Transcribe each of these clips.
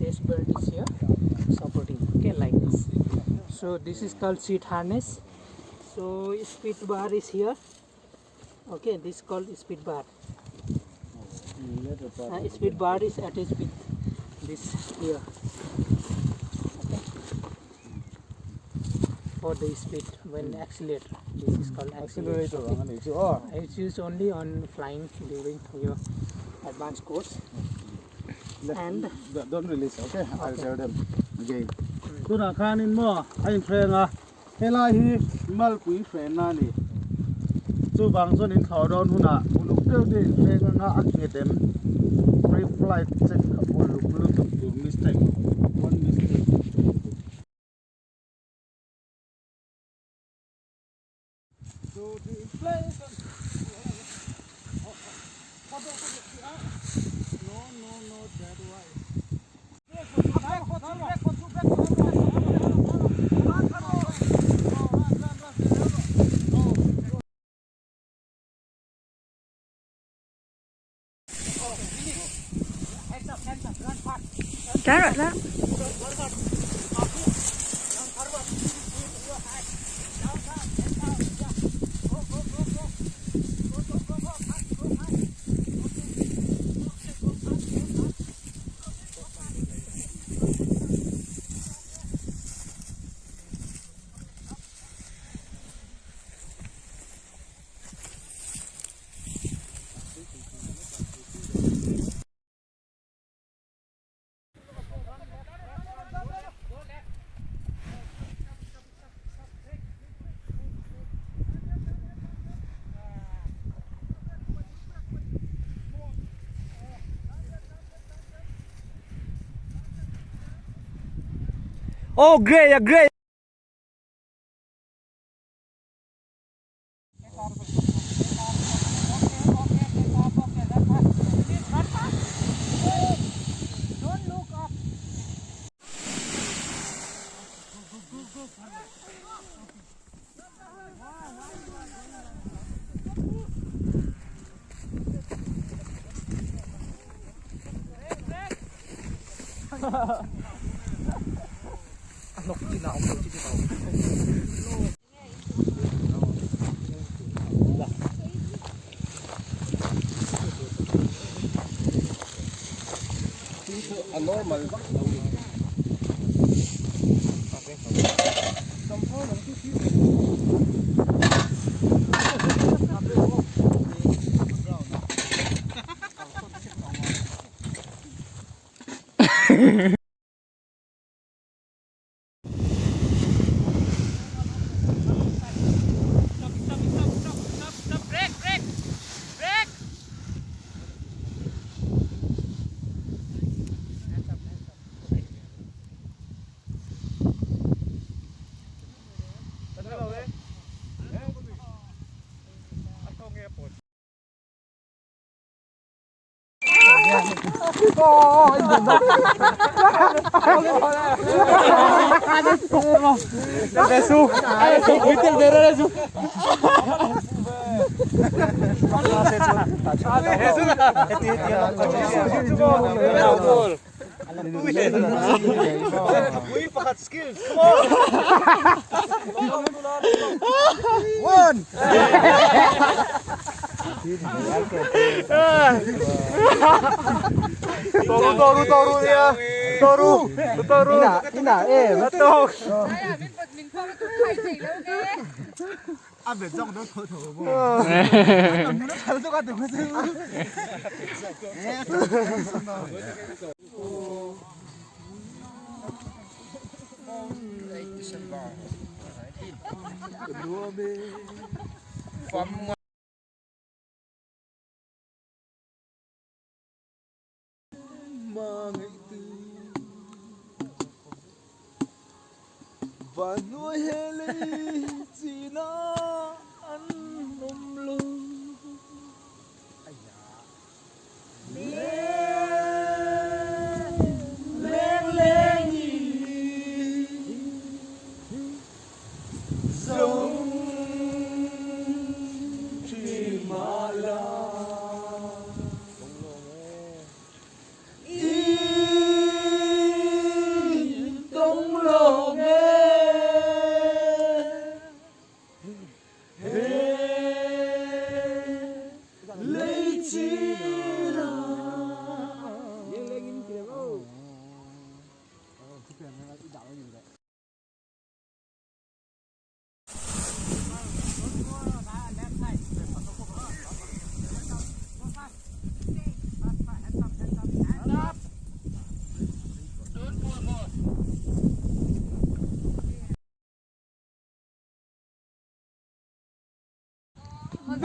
Chest belt is here supporting. Okay, like this. So this is called seat harness. So speed bar is here. Okay, this is called speed bar. Speed bar is attached with this here. Okay. For the speed when accelerator. This is called accelerator. Okay. It's used only on flying during your advanced course. And Don't release, okay? I'll tell them again. Tunah khanin maw a inhreng a, helai hi malpui hrenna a ni. Chuvang chuan in thlawh dawn hunah uluk deuh deuh inhreng anga a nghet em? Pre flight check kha uluk lutuk tur mistake one mistake. Oh, grey, a grey. A normal vak lo ni.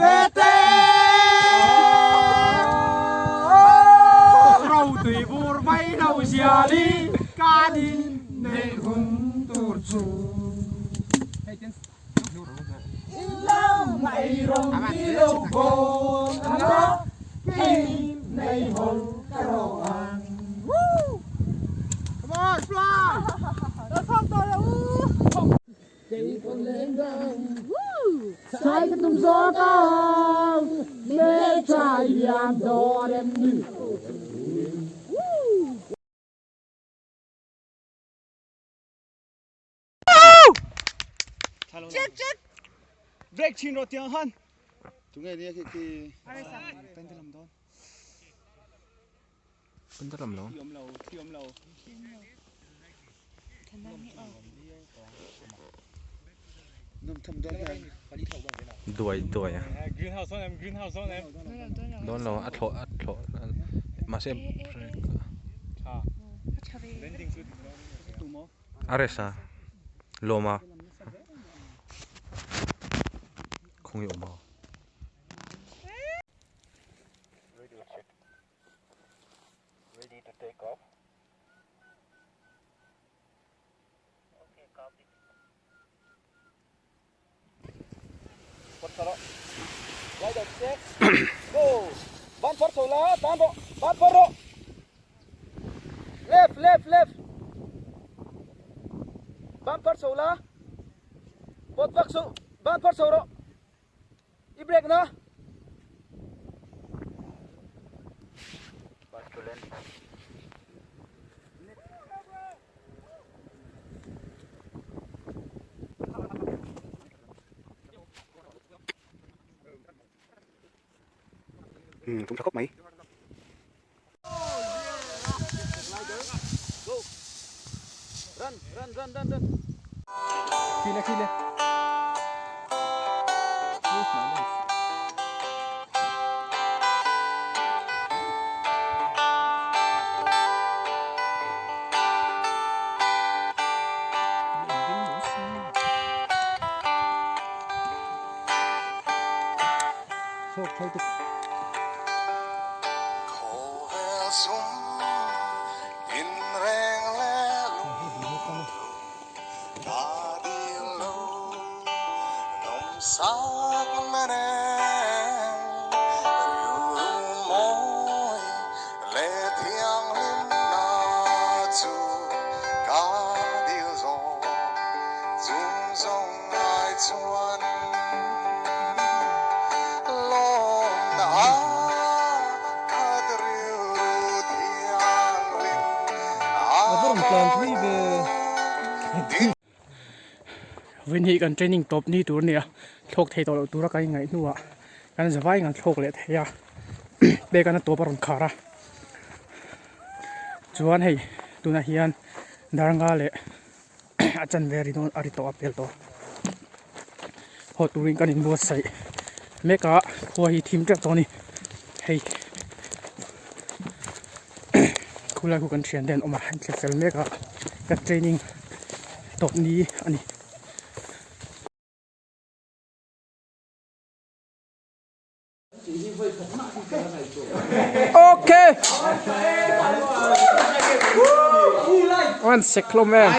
Vete Ro tui bur vai lo ziali Kan in neih hun tur chu Break chin ro tiang han tunge nia khi khi pen lam don pen lam lo thi om lo thi om lo num tham don hian duai duai a Greenhouse on em greenhouse on em don lo a thlawh a thlawh mahse break landing chu a rest a lawm a khawnge awm a. Ban phar chho la tan rawh ban phar rawh left left left ban phar chho la pawt vak suh ban phar chho rawh i break na. Tum tha khawp mai. Run run run run run. Khile khile. Vawin hi kan training tawp ni tur a ni a thlawk thei tawh loh tura kan inngaih hnuah kan zavai in kan thlawk leh thei a pek a na tawp a rawn khar a chuan hei tunah hian darnga leh a chanve a ri dawn a ri tawh a pel tawh haw turin kan inbuatsaih mek a khua hi thim teuh tawh a ni hei khulai khu kan thian te an awm a an thle fel mek a kan training tawp ni a ni. Okay. One sec hlawm em.